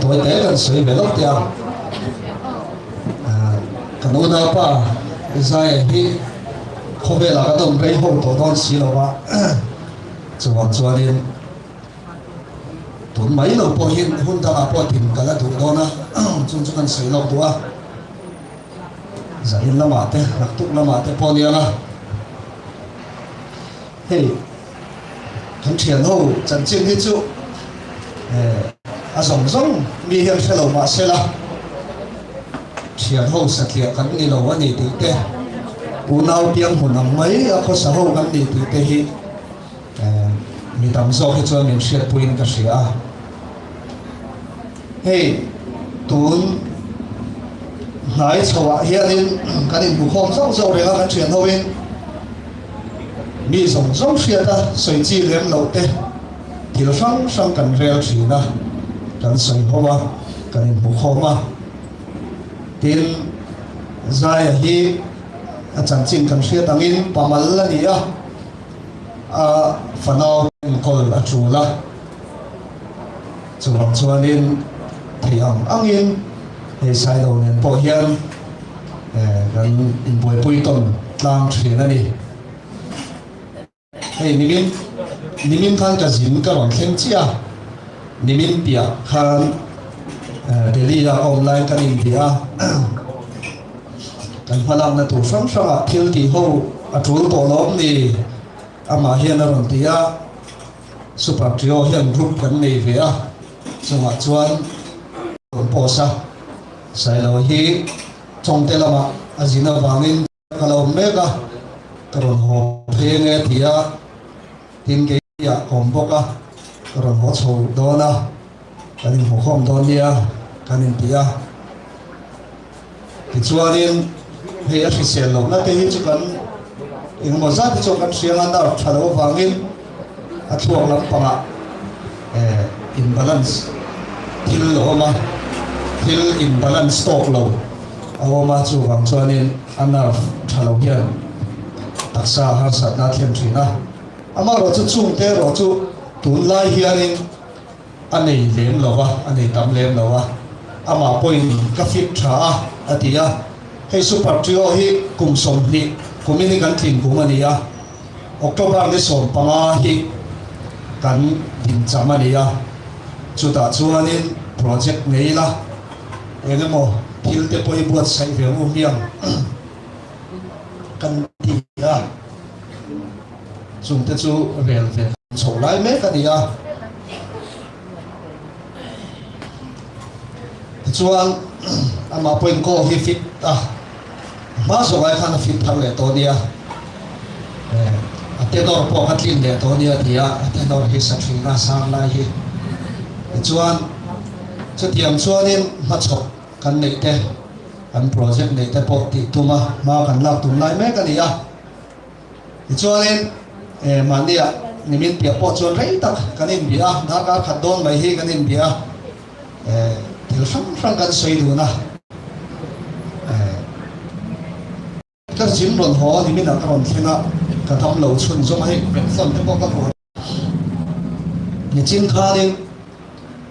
Tawi te kan sawi ve lawk teh a. Kan unaupa Isaiah hi khawvelah kan awm rei ho tawh dawn si lo va, chuvang chuanin tun mai lo pawhin hun dangah pawh din ka la duh dawn a, chung chu kan sawi lawk duh a. Zanin lamah te, naktuk lamah te pawh nia la. Hei kan thian ho chanchin hi chu a zawng zawng mi hian hre lo mah se la, thian ho satliah kan ni lo a ni tih te, unau piang hmun ang mai a khawsa ho kan ni tih te hi mi tam zawk hi chuan min hriatpuiin ka hria a. Hei tun hnai chhoah hianin kan inhmukhawm zauh zauh reng a kan thian hoin mi zawng zawng hriat a sawi chi lem loh te thil hrang hrang kan rel thin a, kan sawi ho a, kan inhmukhawm a. Tin, Zaia hi a chanchin kan hriat angin pamal a ni a, a fanau enkawl a tul a. Chuvang chuanin thei ang angin hei Sailo nen pawh hian kan inbuaipui tawn tlang thin a ni. Hei nimin nimin khan ka zin ka rawn thleng chiah a, nimin piah khan Delhi a awm laiin kan inbia a, kan hmalakna tur hrang hrangah thil tih ho a tul tawh lawm ni amah hian a rawn ti a. Super Trio hian group kan nei ve a, chungah chuan rawn post a, Sailo hi Chawngte lamah a zin avangin ka lo awm mek a, ka rawn haw phei ange ti a, tin keiah ka awm bawk a, ka rawn haw chho dawn a, kan inhmukhawm dawn nia kan inti a. Tichuanin hei a hrisel lohna te hi chu kan engemaw zat hi chuan kan hria anga nerve tha lo avangin a thluak lampangah eh imbalance thil a awm a, thil imbalance tawk lo a awm a, chuvang chuanin a nerve tha lo hian taksa harsatna a thlen thin a. Amaherawhchu chungte erawh chu tunlai hianin A nei lem lo a, a nei tam lem lo a, amah pawhin ka fit tha a, a ti a. Hei Super Trio hi kum 20 kumin hi kan tlin kum a ni a, October ni 15 hi kan dincham a ni a, chutah chuanin project nei ila eng emaw thil te pawh hi buatsaih ve u hmiang kan ti a, chungte chu rel ve chho lai mek a ni a. Tichuan amah pawhin call hi fit a, hma zawh ai khan a fit thar leh tawh a nia, a tenor pawh kha tlin leh tawh a nia ti a, a tenor hi sa thin a sang lai hi. Tichuan chutiang chuanin hmachhawp kan neih te, kan project neih te pawh tih tum a, hma kan lak tum lai mek a ni a. Tichuanin mahnia nimin piah pawh chuan rei tak kan inbia a, darkar khat dawn mai hi kan inbia a, thil hrang hrang kan sawi dun a. Ka zin rawn haw niminah ka rawn thleng a, ka dam lo chhun zawng a hei ven te pawh ka vuah. Nichin khanin,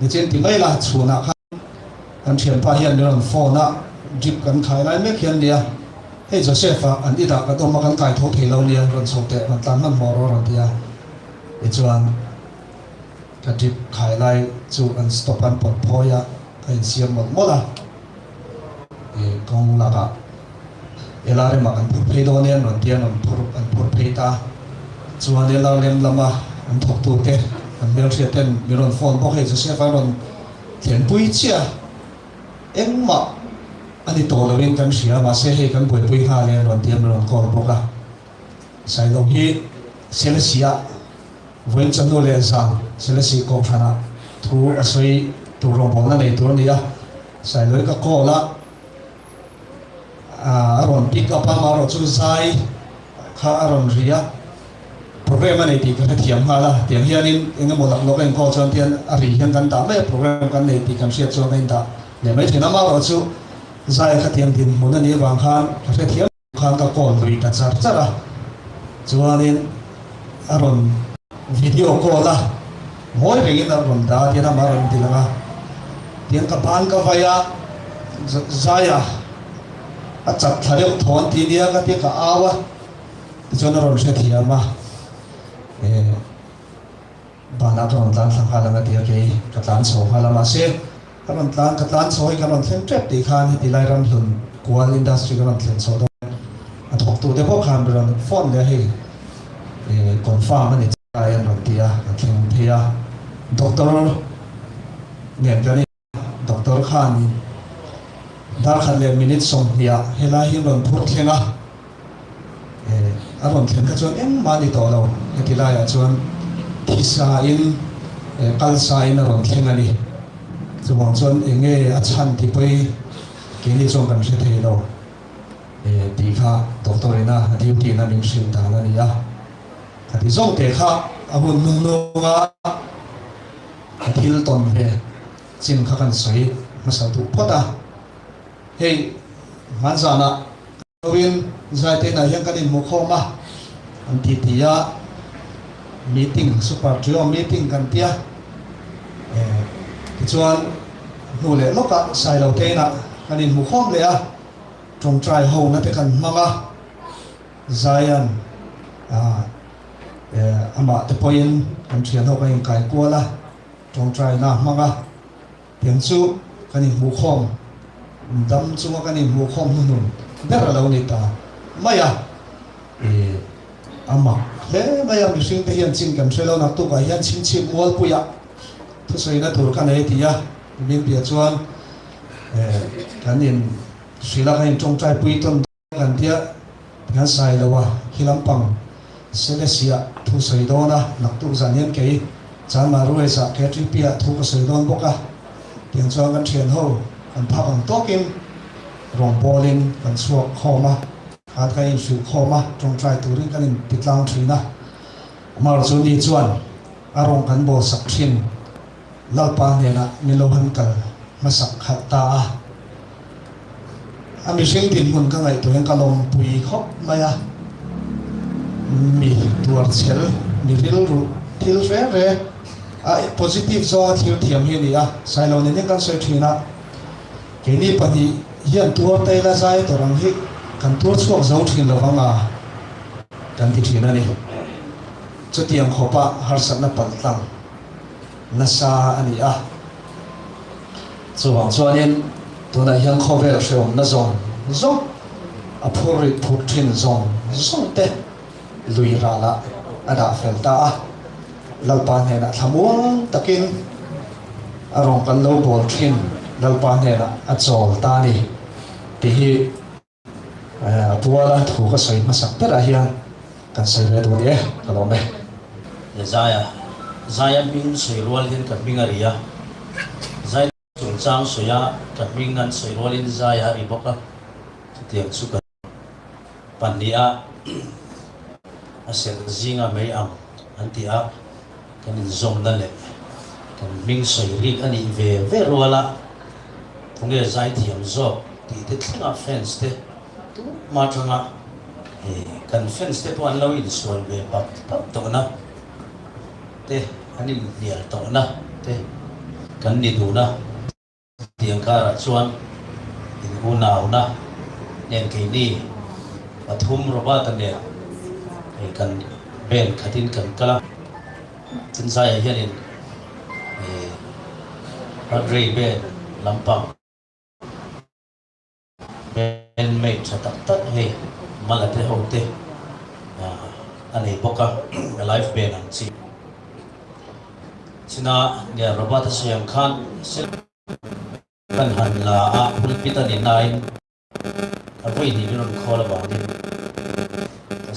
nichin ti mai la chhunah khan kan thianpa hian min rawn phone a, drip kan khai lai mek hian nia, hei Joseph-a an i dah kan awm a kan kai tho thei lo nia, rawn chho teh, rawn tlan hmanhmawh rawh a rawn ti a, tichuan ka drip khai lai chu an stop an pawt phawi a, ka insiam mawlh mawlh a, kawng lakah LRM ah kan phur phei dawn e an rawn ti a, an phur an phur phei ta a, chuan LRM lama an thawktu te an hmelhriat ten min rawn phone bawk hei Joseph a rawn thlenpui chiah a, engmah a ni tawh loin kan hria mahse hei kan buaipui nghal e an rawn ti a, min rawn call bawk a, Sailo hi Selesih ah vawiin chawhnu leh zan Selesih kohhranah thu a sawi tur rawngbawlna nei tur a ni a, Sailoi ka call a. A rawn pick up a, amaherawh chu zai kha a rawn ri a, program a nei tih ka hrethiam nghal a, tiang hianin eng emaw lak lawk a inkawl chuan tian a ri hian kan dah mai a, program kan nei tih kan hriat chuan ka indah leh mai thin a, amaherawh chu zai kha tiang dinhmun a nih avang khan ka hrethiam khan ka call lui ta char char a, chuanin a rawn video call a, ngawi rengin a rawn dah a, tian amah a rawn ti lang a. Tiang ka ban ka vai a, Zaia a chat thla deuh thawn ti nia ka tia ka au a, tichuan a rawn hrethiam a, eh banah ka rawn tlan thla nghal ang a tia kei ka tlan chho nghal a, mahse ka rawn tlan ka tlan chho hi ka rawn thleng tep tih khan heti lai ramhlun kual industry ka rawn thlen chho dawn a thawktu te pawh khan rawn phone leh a hei eh confirm a ni Ai an rawn ti a, a thleng phei a. Doctor nen kan in Doctor khanin dar khat leh minute 20 ah helai hi an rawn phur thleng a. Eh, a rawn thlen kha chuan engmah a ni tawh lo. Heti laiah chuan thisa in, eh, kalsa in a rawn thleng a ni. Chuvang chuan eng nge a chhan ti pawi keini chuan kan hre thei lo. Eh, tih kha doctor ina a duty in a min hrilh dan a ni a. Ka ti zawk teh kha a hun hnungnunga ka thil tawn ve chin kha kan sawi hmasa duh phawt a. Hei hmanzanah ka lo in Zaiteinah hian kan inhmuh khawm a, an ti ti a, meeting, super trio meeting kan tia. Tichuan hnu leh lawkah Sailoteinah kan inhmuh khawm leh a, tawngtai hona te kan hmang a. Zion amah te pawhin kan thian ho kan inkai kual a, tawngtaina a hmang a, tiang chu kan inhmuhkhawm dam chunga kan inhmuhkhawm hnuhnun ber a lo ni ta mai a. Ih a mak hle mai a, mihring te hian chin kan hre lo, naktukah hian chhingchhip mualpuiah thusawina tur ka nei ti a, min piah chuan kan in hrilh a, kan in tawngtaipui tawn. Kan tia kan sai lo a, khi lampang Selesih ah thu sawi dawn a, naktuk zan hian kei Chanmar Rues ah KTP ah thu ka sawi dawn bawk a, tiang chuan kan thian ho kan phak ang tawkin rawngbawlin kan chhuak khawm a, khan kan inhrilh khawm a, tawngtai turin kan inti tlang thin a, Mar chu ni chuan a rawng kan bawl sak thin. Lalpa hnenah min lo han kal hmasak khalh ta a. A mihring dinhmun ka ngaihtuah hian ka lawmpui khawp mai a. Mi tuarchhel, mi rilru thil hre hre, a positive zawnga thil thiam hi a ni a. Sailo nen hian kan sawi thin a, keini pahnih hian tuar te ila zai tawrh ang hi kan tuar chhuak zo thin lo vang a kan ti thin a ni. Chutiang khawpa harsatna palh tlang. nasa a ni a. Chuvang chuanin tunah hian khawvel hrehawmna zawng zawng, a phur rih phur thin zawng zawng te lui ralah a dah fel ta a. Lalpa hnenah thlamuang takin a rawn kan lo bawl thin Lalpa hnenah a chawl ta a ni tih hi A puala thu ka sawi hmasak berah hian kan sawi ve duh ni e, ka lawm e. Zaia, Zaia hming sawi rual hian ka hming a ri a, Zai chungchang sawi a ka hming an sawi rualin Zaia a ri bawk a, chutiang chu ka pahnih a a serh zinga mai ang an ti a, kan inzawmna leh kan hming sawi rik a nih ve ve ruala tunge zaithiam zawk tih te thlenga fans te tumah atanga kan fans te pawh an lo insual ve pap pap tawhna te an inhnial tawhna te kan ni dun a. Tiang karah chuan in unauna nen keini pathum Robert-a nen kan band khatin kan kal a, tin zaiah hianin Padre band lampang Bandmate tha tak tak hei Mala te ho te a nei bawk a, live band ang chi. China nia Robert a sawi ang khan kan han la a, pulpit a ni nain a vawi hnih min rawn call avangin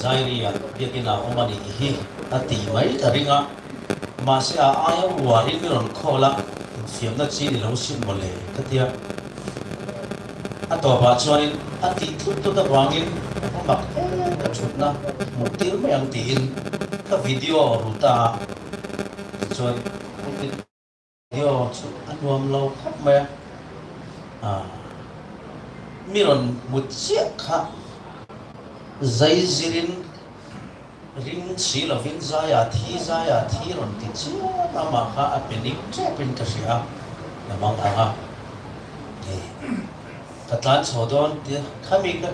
Zairi-ah biakina awm a nih hi a tih mai ka ring a, mahse a aia uarin min rawn call a, infiamna chi ni lo sin mawle ka tia. A tawpah chuanin a tih tlut tlut avangin a va mak em ka thutna hmuh tir mai ang tiin ka video ru ta a, tichuan pulpit video chu a nuam lo khawp mai a, ah mi rawn hmu chiah kha zai zirin Ring si lovin zaiah thi, zaiah thi rawn ti chiam a, amah kha a panic tepin ka hria a. La mang ang a, hei ka tlan chho dawn tia khami ka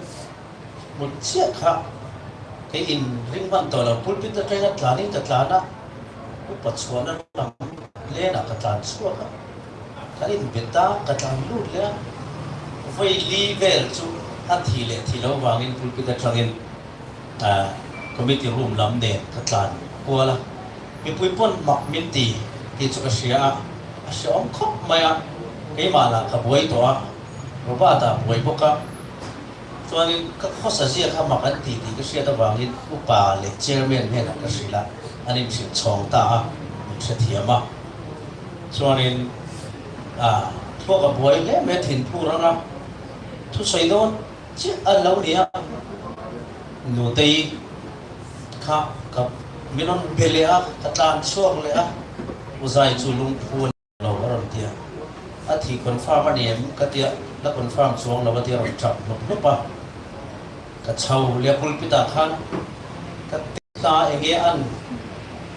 hmu chiah kha kei in ring hman tawh lo, pulpit atanga tlanin ka tlan a, upa chhuahna lam lenah ka tlan chhuak a, kan inbet a, ka tlan lut leh a, vawi li vel chu a thi leh thi lo vangin pulpit atangin committee room lam nen ka tlan kual a. Mipui pawn mak min ti tih chu ka hria a, a hreawm khawp mai a, keimah lah ka buai tawh a, Robert-a buai bawk a, chuanin ka khawsa zia kha mak an ti tih ka hriat avangin upa leh chairman hnenah ka hrilh a, an inhrilh chhawng ta a, min hrethiam a, chuanin ah thluak a buai hle mai a, thinphur anga thusawi dawn chiah a lo ni a, Nutei kha ka min rawn be leh a, ka tlan chhuak leh a, U Zai chu lungphu a ni lo a rawn ti a, a thi confirm a ni em ka tia, la confirm chuang lo a tia rawn tap hlawp hlawp a, ka chho leh a pulpit ah khan ka ti ta enge an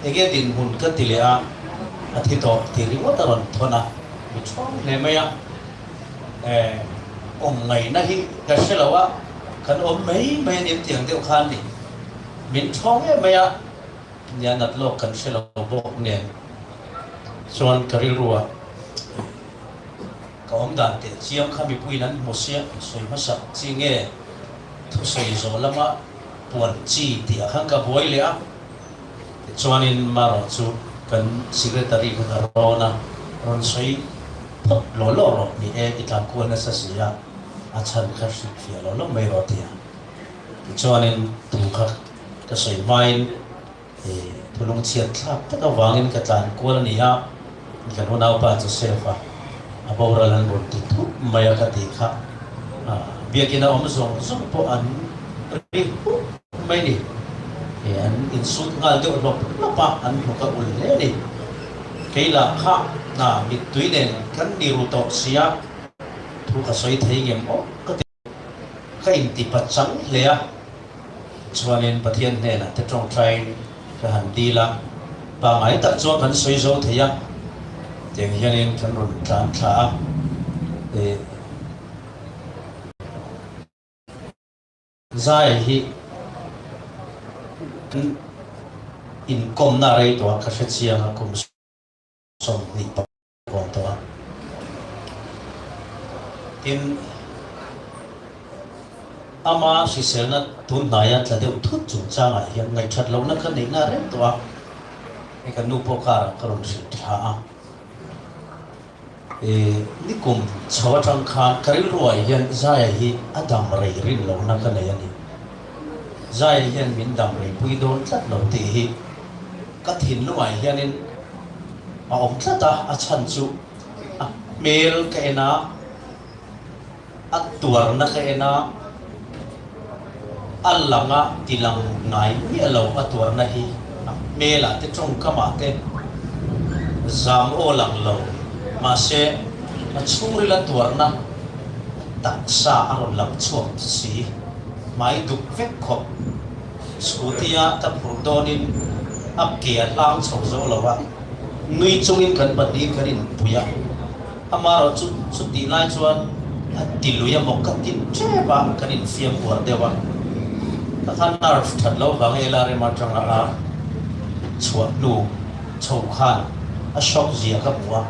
enge dinhmun ka ti leh a, a thi tawh ti ringawt a rawn thawn a, mi thawng hle mai a, eh awm ngaihna hi ka hre lo a. Kan awm mai mai a nim tiang deuh khan ni. Min thawng em mai a, nia nat lawk kan hre lo bawk nen chuan ka rilru ah ka awm dan teh chiang kha mipuiin an hmu sia sawi hmasak chi nge thusawi zawh lama puan chi tih ah khan ka buai leh a. Tichuanin marawh chu kan secretary kha ka rawn a, rawn sawi phawt law law rawh ni e i tlan kual nasa si a. A chhan kha hrilh fiah lo lo mai rawh tia. Tichuanin thu kha ka sawi hmain thu lungchhiat thlak tak avangin ka tlan kual a ni a, kan unaupa Joseph-a a boral an rawn ti thup mai a ka tih kha biakina awm zawng zawng pawh an ri hup mai ni. An insut nghal deuh hlawp hlawp a, an hnuk a ul hle a ni. Kei lah kha mittui nen kan ni ru tawh sia. Thu ka sawi thei ngem aw ka ti. Ka inti pachang hle a, chuanin Pathian hnenah te tawngtaiin ka han dil a, pangngai tak chuan kan sawi zo thei a, tiang hianin kan rawn tlan thla a, ih. Zai hi kan inkawmna rei tawh a, ka hre chiang a, kum 20 Awm tawh a. Tin, ama hriselna tun hnaia tla deuh thut chungchangah hian ngaihthat lohna ka neihna reng tawh a, hei kan nu pawh car ah ka rawn hrilh thla a. E, nikum chho atang khan ka rilruah hian Zaia hi a dam rei rin lohna ka nei a ni. Zaia hian min dam rei pui dawn tlat lo tih hi ka thinlungah hianin A awm tlat a, a chhan chu a hmel ka en a, a tuarna ka en a, a langa ti lang ngai miah lo a tuarna hi a hmelah te tawngkamah te zam aw lang lo mahse a chhungrila tuarna taksa a rawn lang chhuak si hmai duk vek khawp. Scooty-a ka phurh dawnin a ke a hlang chho zo lo a, nui chungin kan pahnih kan inpui a, amaherawh chu chutih lai chuan a ti lui a maw ka ti tep a, kan infiam uar deuh a, ka khan nerve that lo vang LRM atanga a chhuah hnu chho khan a shock zia ka hmu a,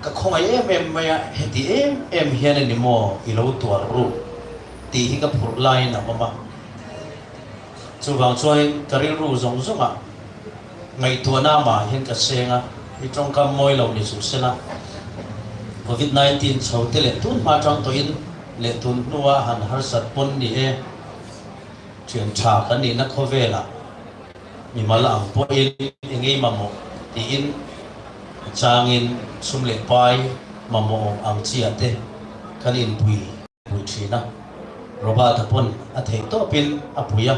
ka khawngaih em em mai a, heti em em hian a ni maw i lo tuar ruk tih hi ka phurh laiin a awm a. Chuvang chuanin ka rilru zawng zawngah ngaihtuahna amah hian ka seng a, i tawngkam mawi lo ni chu sela, Covid 19 chho te leh tun hma tang tawhin leh tun hnua han harsat pawn ni e, thian tha kan nihna khawvelah mimal ang pawhin engei mamawh tiin a changin sum leh pai mamawh awm ang chiah te kan inpui. pui thin a, Robert-a pawn a theih tawpin a pui a,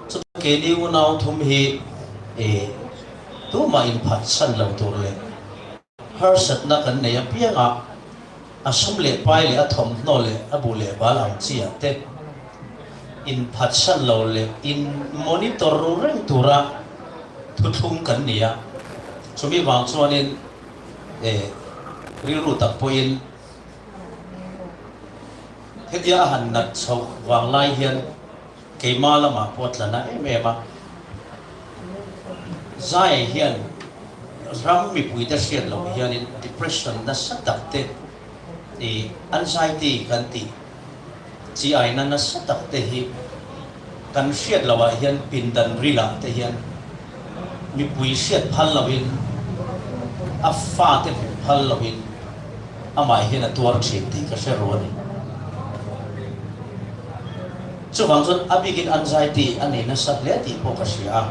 chutah keini unau thum hi ih tumah inphatsan lo tur leh harsatna kan nei apiang a, a sum leh pai leh a thawmhnaw leh a bu leh bal ang chi ah te inphatsan lo leh in monitor ru reng tura thuthlung kan ni a, chumi vang chuanin ih. Rilru tak pawhin hetia a han nat chhoh vang lai hian keima lamah pawh a tla na em em a. Zai hian ram mipuite hriat loh hianin depression nasa tak te ih anxiety kan tih chi aina nasa tak te hi kan hriat loh ah hian pindan rilah te hian mipui hriat phal loin a fate hmuh phal loin amah hian a tuar thin tih ka hre ru a ni. Chuvang chuan a bikin anxiety a nei nasa hle tih pawh ka hria a.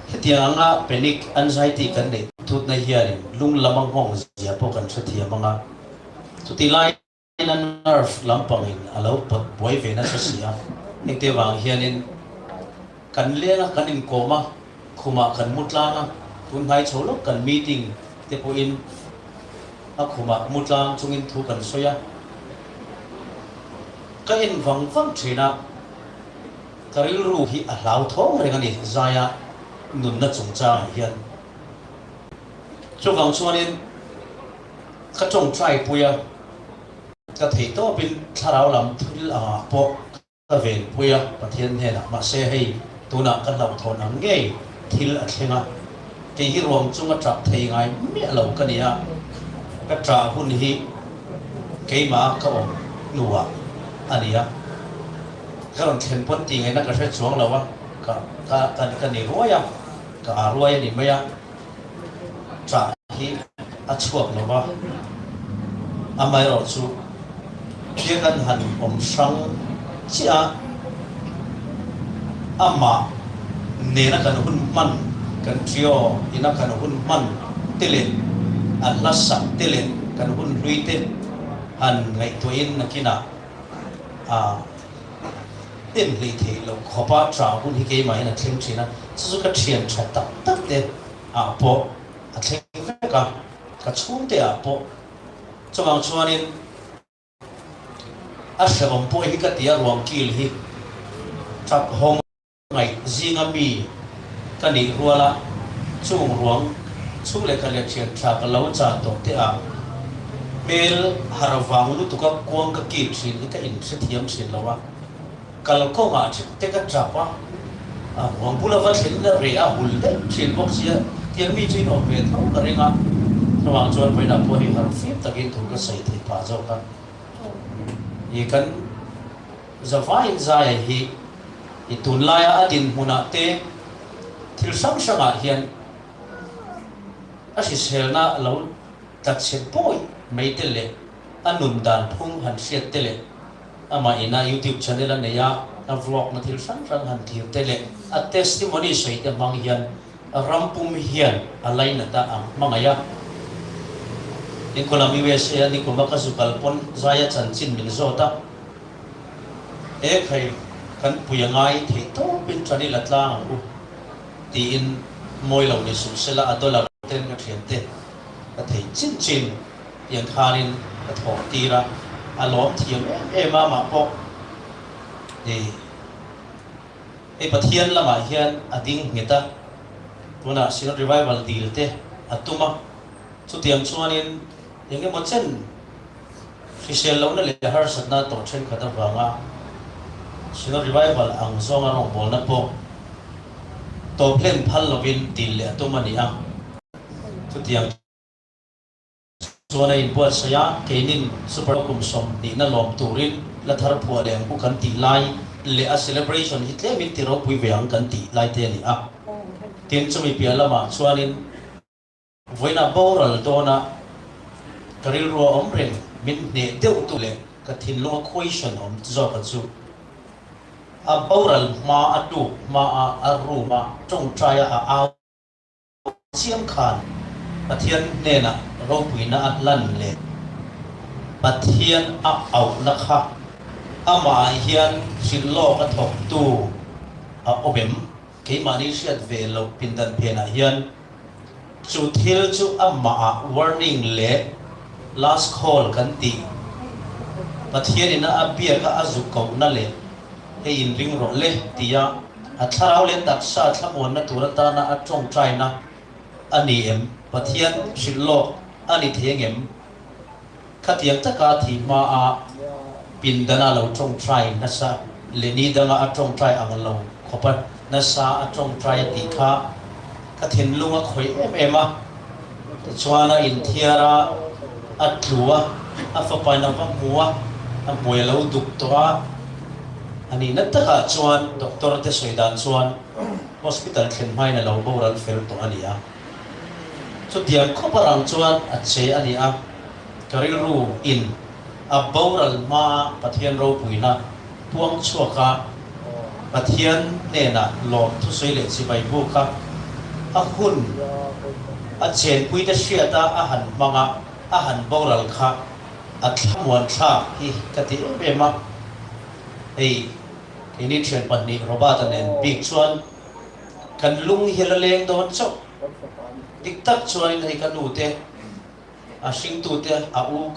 Hetiang anga panic anxiety kan neih thutna hianin lung lama nghawng zia pawh kan hrethiam ang a, chutih lai a nerve lampangin a lo pawt buai ve nasa si a, hengte vang hianin kan leng a, kan inkawm a, khumah kan mu tlang a, tun hnai chho lawk kan meeting te pawhin a khumah mu tlang chungin thu kan sawi a, ka en vang vang thin a, ka rilru hi a hlauthawng reng a ni zaia nunna chungchangah hian. Chuvang chuanin ka tawngtai pui a, ka theih tawpin thlarau lam thil angah pawh ka ven pui a Pathian hnenah. Mahse hei tunah ka hlauhthawn ang ngei thil a thleng a, kei hi ruang chunga tah thei ngai miah lo ka ni a, ka tah hun hi keimah ka awm hnuah a ni a, ka rawn thlen pawn tih ngaihna ka hre chuang lo a, ka ka ka ni ruai a, ka a ruai a ni mai a. Ṭah hi a chhuak lo va, amaherawhchu thil kan han awm hrang chiah a, amah nena kan hun hman, kan trio ina kan hun hman te leh a hla sak te leh kan hun hlui te han ngaihtuahin nakinah a en hlei theih loh khawpa ṭah hun hi keimahin a thleng ṭhin a, chu chu ka ṭhian ṭha tak tak te ah pawh a thleng vek a, ka chhungte ah pawh. Chuvang chuanin a hrehawm pawh hi ka ti a, ruang kil hi tap hawng ngaih zinga mi ka nih rual a, chung ruang chhung leh kha leh thian tha ka lo chan tawh te ah hmel har vang lutuka kuang ka kil thin hi ka inhrethiam thin lo a. Kalkawngah te ka tap a, a ruang bula va thlen la reh a hul daih thin bawk sia, tiang mi chu in awm ve tho ka ring a, chuvang chuan vawiinah pawh hei harh fim takin thu ka sawi theih phah zawk a, i kan zavaiin zaia hi i tunlaia a dinhmunah te thil hrang hrangah hian a hriselna lo tla chhe bawi mai te leh a nun dan phung han hriat te leh Amah ina YouTube channel a nei a, a vlog na thil hrang hrang han thlir te leh a testimony sawi te hmang hian ram pum hian a lainat a ang hmangaih a. Nicolam USA a nikuma ka zu kal pawn zaia chanchin min zawt a, E khai, kan pui a ngai theih tawpin tan i la tlang ang u tiin mawi lo ni suh sela a dollar ten ka thiante ka thei chin chin. Tiang khanin ka thawh tir a, a lawm thiam em em a, amah pawh i hei Pathian lamah hian a ding nghet a, tunah Synod Revival dil te a tum a, chutiang chuanin eng emaw chen hrisel lohna leh harsatna tawh thenkhat avanga Synod Revival ang zawnga rawngbawlna pawh tawp hlen phal lovin dil leh a tum a ni a, chutiang. Chuan a inbuatsaih a, keinin Super kum 20 na lawm turin la thar phuah leh ang u kan tih lai leh a celebration hi tlemin ti ropui ve ang kan tih lai te a ni a. Tin, chumi piah lamah chuanin vawiinah boral dawna ka rilru a awm reng min hneh deuh tu leh ka thinlunga question awm zawka chu a boral hma a tuk hmaa a room a tawngtaia a au Chiang khan Pathian hnenah ropuina a hlan leh Pathian a auhna kha amah hian hrilh lawk a thawktu a awm em? Keimahni hriat ve loh pindan phenah hian chu thil chu amahah warning leh last call kan tih Pathianina a biaka a zu kohna leh hei inring rawh le tia a thlarau leh taksa thlamuanna tur atana a tawngtaina a ni em? Pathian hrilh lawk A ni thei angem? Khatiang taka thih hmaa pindana lo tawngtai nasa leh ni danga a tawngtai ang lo khawpa nasa a tawngtai a tih kha ka thinlung a khawih em em a. Tichuan a inthiar a, a tlu a, a fapain a va hmu a, a hmui a lo duk tawh a. A nihna takah chuan doctor te sawi dan chuan hospital thlen hmain a lo boral fel tawh a ni a. Chutiang khawp a rang chuan a che a ni a, ka rilru in a boral hmaa Pathian ropuina puang chhuak a, Pathian hnenah lawm thusawi leh chibai bu kha a hun a chenpuite hriata a han hmang a, a han boral kha a thlamuan thlak hi ka ti em em a. Hei keini thian pahnih Robert-a nen bik chuan Kan lung hi la leng dawn chauh. Dik tak chuanin hei ka nu te, a hringtu te, a u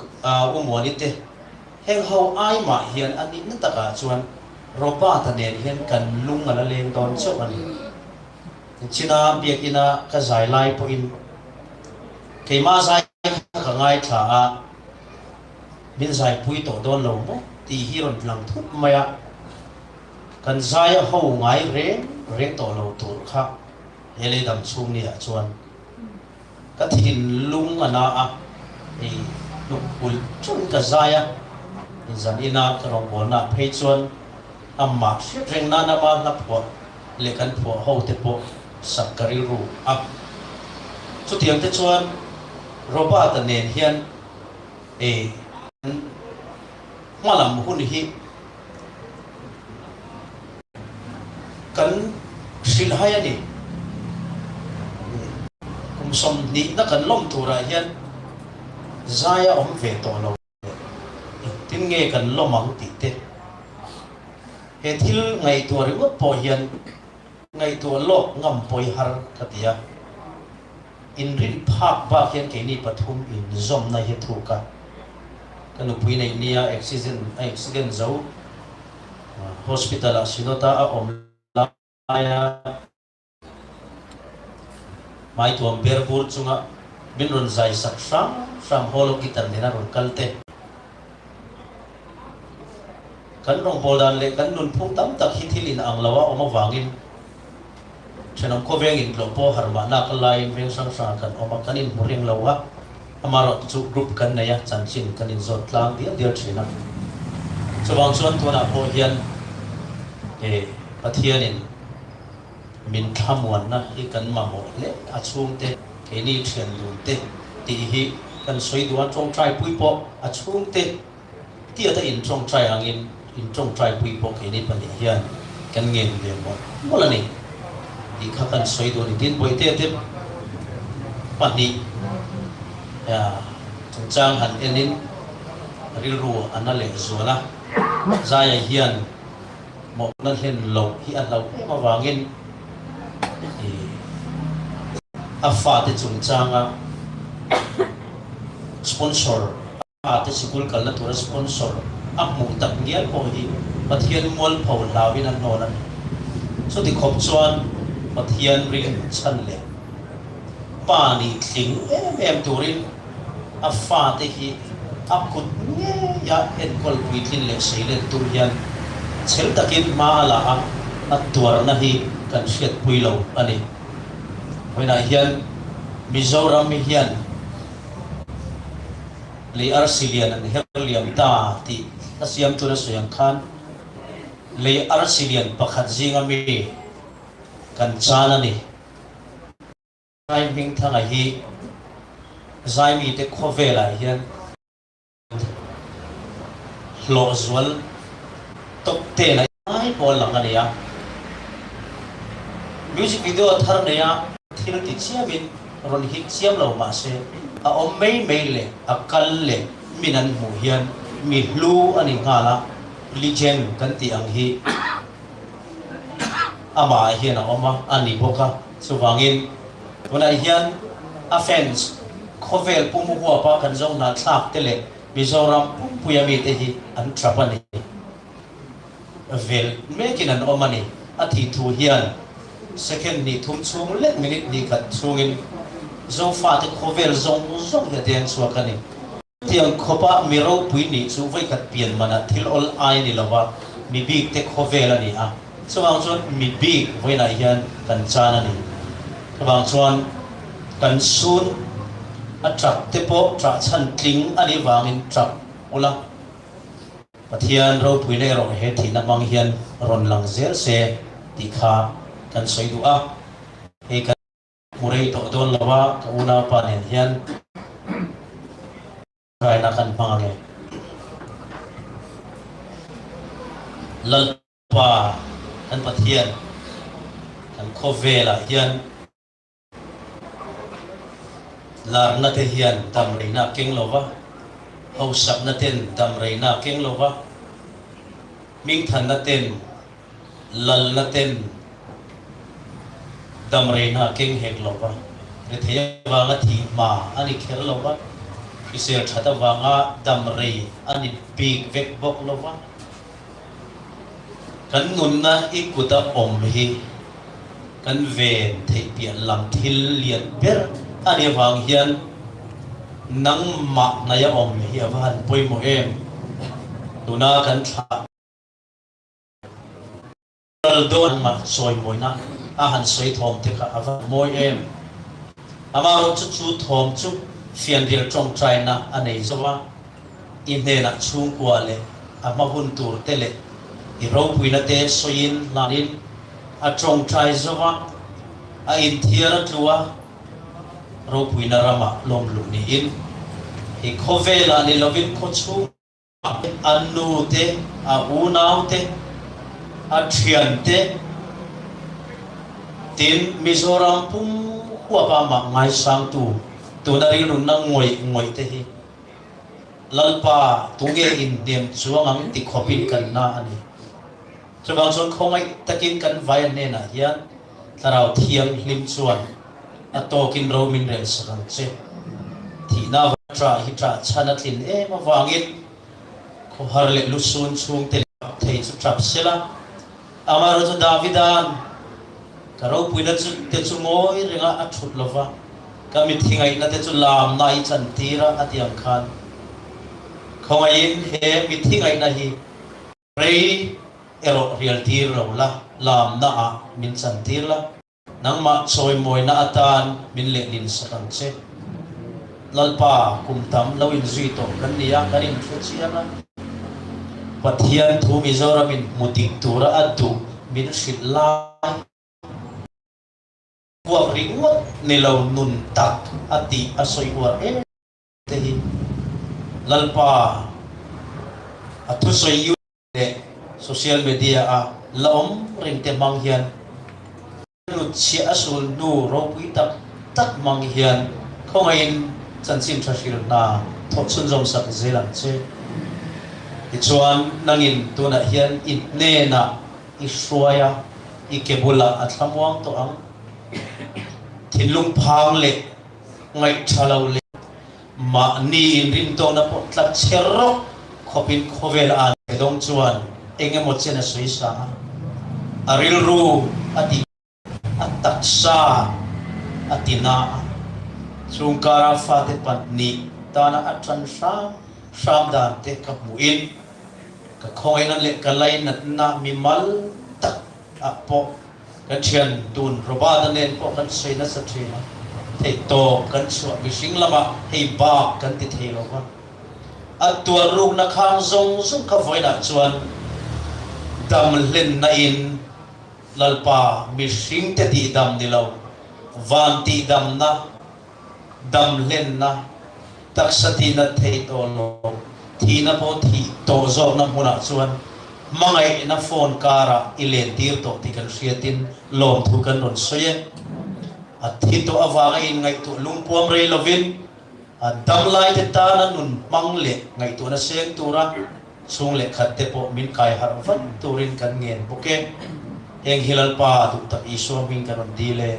u Muani te, heng ho ai mah hian a nihna takah chuan Robert-a nen hian kan lung a la leng dawn chauh a ni. Nichina biakina ka zai lai pawhin keimah zai kha ka ngaithla a, min zaipui tawh dawn lo maw tih hi rawn lang thut mai a. Kan zai a ho ngai reng reng tawh lo tur kha he lei dam chhung ni ah chuan ka thinlung a na a, hei hnuk ulh chun ka zai a, inzan ina ka rawngbawlna ah phei chuan amah hriat reng nan ama hla phuah leh kan phuah ho te pawh sak ka rilru a. Chutiang te chuan Robert-a nen hian hei kan hmalam hun hi Kan hrilh hai a ni. Kum sawmhnihna kan lawm turah hian zai a awm ve tawh lo leh engtin nge kan lawm ang tih te he thil ngaihtuah ringawt pawh hian ngaihtuah lawk ngam pawi har ka ti a. Inrin phak bak hian keini pathum inzawmna hi a thuk a. Ka nupui neih nia accident a accident zo hospital ah Synod-a a awm laia hmaituam ber bur chunga min rawn zai sak hram hram holo guitar nena rawn kal te. Kan rawngbâwl dan leh kan nunphung tam tak hi thil inang lo a awm avangin Thenawm khawveng intlawh pawh har mahna ka laiin veng hrang hrangah kan awm a, kan inhmu reng lo a, amaherawh chu group kan nei a, chanchin kan inzawt tlang dial dial thin a. Chuvang chuan tunah pawh hian he Pathianin min thlamuanna hi kan mamawh hle a, chhungte, keini thian dun te tih hi kan sawi duh a, tawngtai pui pawh a chhungte Tiata in tawngtai angin in tawngtai pui pawh keini pahnih hian kan ngen ve mawlh mawlh a ni tih kha kan sawi duh a ni. Tin, Bawihte te pahnih chungchang han enin rilru a na leh zual a, Zaia hian mawhna hlen loh hi a hlauh em avangin a fate chungchanga sponsor a te sikul kalna tura sponsor a hmuh tak ngial pawh hi Pathian mualpho hlauin a hnawn a ni. Chuti khawp chuan Pathian ring chhan leh pa nih tling em em turin a fate hi a kut ngeia enkawl puitlin leh seilen tum hian chhel takin hma a la a, a tuarna hi kan hriatpui lo a ni. Vawiinah hian Mizoram hian Lei arsi lian an her liam ta tih a siam tuna sawi ang khan lei arsi lian pakhat zinga mi kan chan a ni. Zai Hmingthanga hi Zaimite khawvelah hian Hlawh zual top ten a ngai pawh a lang a ni a. Music video thar neia thil ti chiamin rawn hit chiam lo mah se a awm mai mai leh a kal leh min an hmuh hian mi hlu a ni nghal a, legend kan tih ang hi amah ah hian a awm a, a ni bawk a. Chuvangin tunah hian a fans khawvel pum huapa kan zo hnahthlak te leh Mizoram pumpuia mite hi an trap a ni. Vel mekin an awm a ni. A thih thu hian second hnih thum chhung leh minute hnih khat chhungin Zofate khawvel zawng zawng hi a deng chhuak a ni. Chutiang khawpa mi ropui nih chu vawikhat pian manah thil awl ai ni lova mi bik te khawvel a ni a, chuvang chuan mi bik vawiinah hian kan chan a ni. Chuvang chuan kan sun a tap te pawh ṭah chhan tling a nih vangin ṭap ula, Pathian ropuina erawh he thihna hmang hian rawn lang zel se tih kha kan sawi duh a, hei kan. Hmu rei tawh dawn lo a, ka unaupa nen hian raina kan hmang ange. Lalpa kan Pathian kan khawvelah hian larna te hian dam reina a keng lo va, hausakna ten dam reina a keng lo va, hmingthanna ten Lalna ten damreina a keng hek lo va, rethei avanga thih hma a ni kher lo va, hrisel that avanga damrei a ni bik vek bawk lo va. Kan nunna i kuta awm hi kan ven theih piah lam thil lian ber a nih avang hian nangmah hnaia awm hi a va han pawimawh em? Tuna kan thlah. Kal dawn mah sawimawina a han sawi thawm te kha a va mawi em. Amaherawhchu chu thawm chu fianrial tawngtaina a nei zo a, i hnenah chhungkua leh a hma hun tur te leh i ropuina te sawiin hlanin a tawngtai zo a, a inthiar a tlu a, ropuina ramah lawmluh niin i khawvelah ni lovin khawchhung A nu te, a unau te, a thian te, tin Mizoram pum huapa mah ngaisangtu tuna rilrunna ngawih ngawih te hi Lalpa tunge inhnem chuang ang ti khawpin kan na a ni. Chuvang chuan khawngaih takin kan vai hnenah hian Thlarau Thianghlim chuan a tawkin ro min rel sak ang che. Thihna va ṭah hi ṭah chhan a tlin em avangin khawhar leh lusun chhungte leh ṭap thei chu ṭap sela. Amaherawhchu Davida'n ka ropuina chu te chu ngawi renga a ṭhut lova, ka mithi ngaihna te chu lamna i chantir a a ti ang khan khawngaihin he mithi ngaihna hi Rei erawh rial tir lo la, lamna ah min chan tir la, nangmah chawimawina atan min lehlin sak ang che. Lalpa, kum tam lo inzui tawh kan ni a, kan inhre chiang a. Pathian thu Mizoramin hmu dik tura a duh min hrilh lai. Vuak ringawt ni lo nun tak a tih a sawi uar em. Te hi Lalpa a thusawi YouTube leh social media a la awm reng te hmang hian lut chhiah a sul hnu ropui tak tak hmang hian khawngaihin chanchin tha hril hna thawh chhunzawm sak zel ang che. Tichuan nangin tunah hian i hnenah i hruai a, i ke bulah a thlamuang tawh ang. Thinlung phang leh Ngaihtha lo leh mahni inrintawkna pawh tlat chhe rawk khawpin khawvel a an pe dawng chuan eng emaw chen a sawi sa a, a rilru a ti a taksa a ti na a, chung kara fate pahnih tana a tan hram hram dan te ka hmuhin ka khawngaihna leh ka lainatna mimal tak ah pawh Kan thian tun Robert-a nen pawh kan sawi nasa thin a, theihtawp kan chhuah mihring lamah hei bak kan ti thei lo va. A tuar rukna khang zawng zawng kha vawiinah chuan dam hlenna in Lalpa mihringte tihdam ni lo, van tihdamna, dam hlenna, taksa tihnat theih tawh lo, thihna pawh thih tawh zawkna hmunah chuan hmangaihna phone karah i lentir tawh tih kan hriatin lawmthu kan rawn sawi e. A thi tawh avanga inngaihtuah lungpuam rei lovin a damlaite tana nun hmang leh ngaihtuahna seng tura chhung leh khat te pawh min kai harh vat turin kan ngen bawk e. Heng hi Lalpa duhtak Isua hming kan rawn dil e.